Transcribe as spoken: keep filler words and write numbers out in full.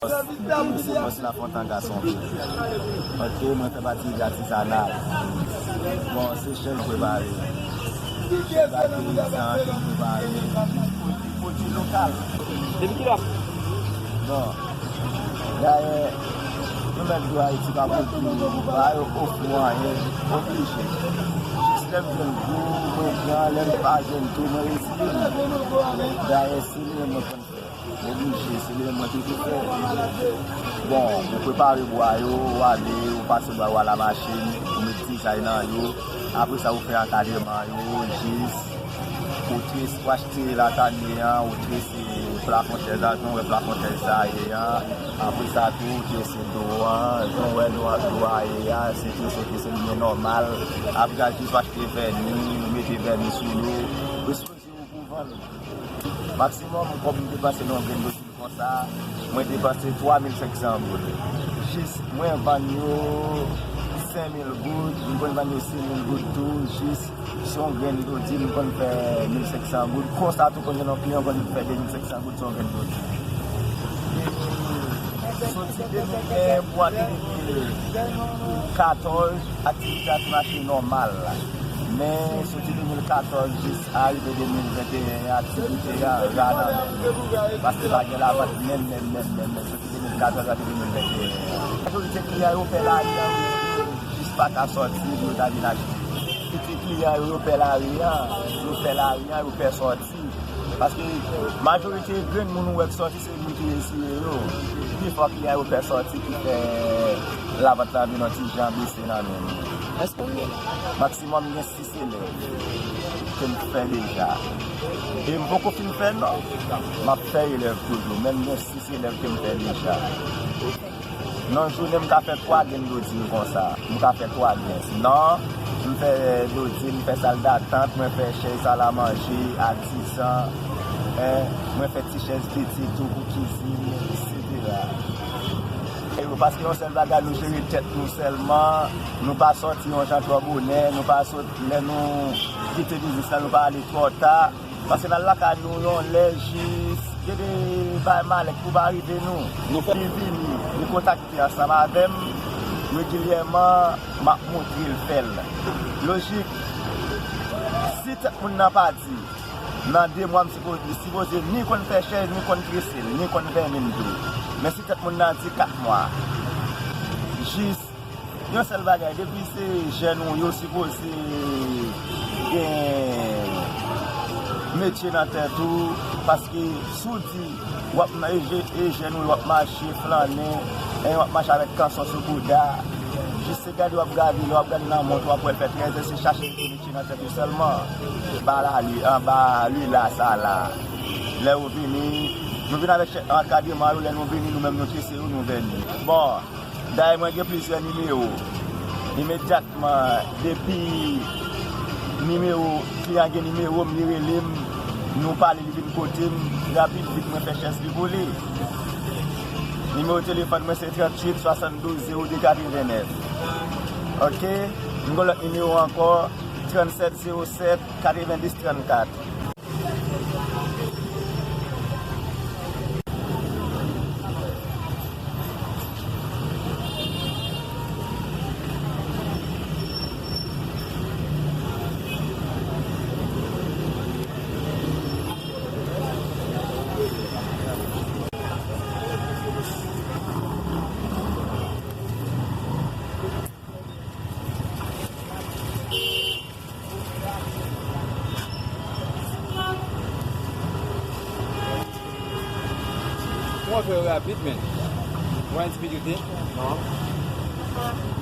Bòs Lafontan Gasonvil. Ok, mwen fè pati de atizanal. Bon, se chèz prepare. Chèz a peyizan ki prepare. Pwodui lokal. Depi kilè? Bon, dayè, nou mèt di w Ayiti pa pwodui, pa yo ofri w anyen, oblije. Jis lè m jwenn gou, mwen pran, lè m pa jwenn tou, mwen retire m. Dayè, se li menm mwen konn fè. Oblije, se li menm mwen toujou fè. Bon, ou prepare bwa yo, ou ale, ou pase bwa yo a la machin, ou met dizay nan yo. Apre sa, ou fè ankadreman yo, jis ou trese, ou achte latanye an, ou trese plafon chèz la, jan w wè plafon chèz sa a ye an. Apre sa tou, ou trese do an, jan w wè do a, do a ye a, se trese, trese li byen nòmal. Apre sa, jis ou achte vèni, ou mete vèni sou yo. Ou sipoze ou pou vann. Maksimòm, kòb m depanse nan yon grenn boutik konsa, mwen depanse twa mil senk san goud. Jis mwen vann yo senk mil goud, m konn vann yo sis mil goud tou, jis sou yon grenn dodin, m konn fè mil senk san goud. Konsa tou, konn gen yon kliyan, konn fè de mil senk san goud sou yon grenn dodin. E soti de mil ven pou antre de mil katòz, aktivite a te mache nòmal. Men soti de mil katòz jis arive de mil venteyen an, aktivite a ra nan men. Paske pa gen lavant menm, menm, menm, menm, menm. Soti de mil katòz a de mil venteyen an. Majorite kliyan yo pè lari a, jis pa ka sòti pou yo ta vin achte. Piti kliyan yo, yo pè lari a, yo pè lari a, yo pè sòti. Paske majorite grenn moun ou wè k sòti, se moun ki retire yo. Pifò kliyan yo pè sòti ki fè lavant la vin yon ti jan bese nan men nou. Èske w gen? Maksimòm gen sis elèv ke m fè deja. E m poko fin fè non. M ap fè elèv toujou, men m gen sis elèv ke m fè deja. Nan jounen, m ka fè twa grenn dodin konsa. M ka fè twa grenn. Sinon, m fè dodin, m fè sal datant, mwen fè chèz salamanje, atizan, en, mwen fè ti chèz piti tou pou kizin, etsetera. E yo, paske yon sèl bagay, nou jere tèt nou sèlman, nou pa sòti yon jan twò bonè, nou pa sòti, lè nou kite biznis la, nou pa ale twò ta. Paske n al lakay nou yon lè jis gen de bay malèt pou pa rive nou. Nou fè li vini, li kontakte ansanm avè m regilyèman, m ap montre l fè l. Lojik, si tèt moun nan pa di, nan de mwa m sipoze, li sipoze ni konn fè chèz, ni konn trese l, ni konn vèni m tou. Men si tèt moun nan di kat mwa, jis yon sèl bagay, depi se jèn ou, yo sipoze gen metye nan tèt ou, paske si w di w ap ma-, e je-, e jèn ou, w ap mache flannen, e w ap mache avèk kanson sou bouda, jis se gade w ap gade, lè w ap gade nan mont ou, w ap wè l fè trèzè, se chache metye nan tèt ou sèlman. Ba lali, anba lila sa la. Lè yo vini, nou vin avèk chèf ankadreman yo, lè nou vini, nou menm nou trese yo, nou vèni. Bon, dayè mwen gen plizyè nimewo. Imedyatman, depi nimewo, kliyan gen nimewo m, li rele m, nou pale, li vin kote m, rapid vit mwen fè chèz li pou li. Nimewo telefòn mwen se tranntuit swasanndouz zewo de katrevennèf. Ok? M gen lòt nimewo ankò, trannsèt zewo sèt katrevendis trannkat. Mwen fè yo rapid, men. Mwen difikilte. Non.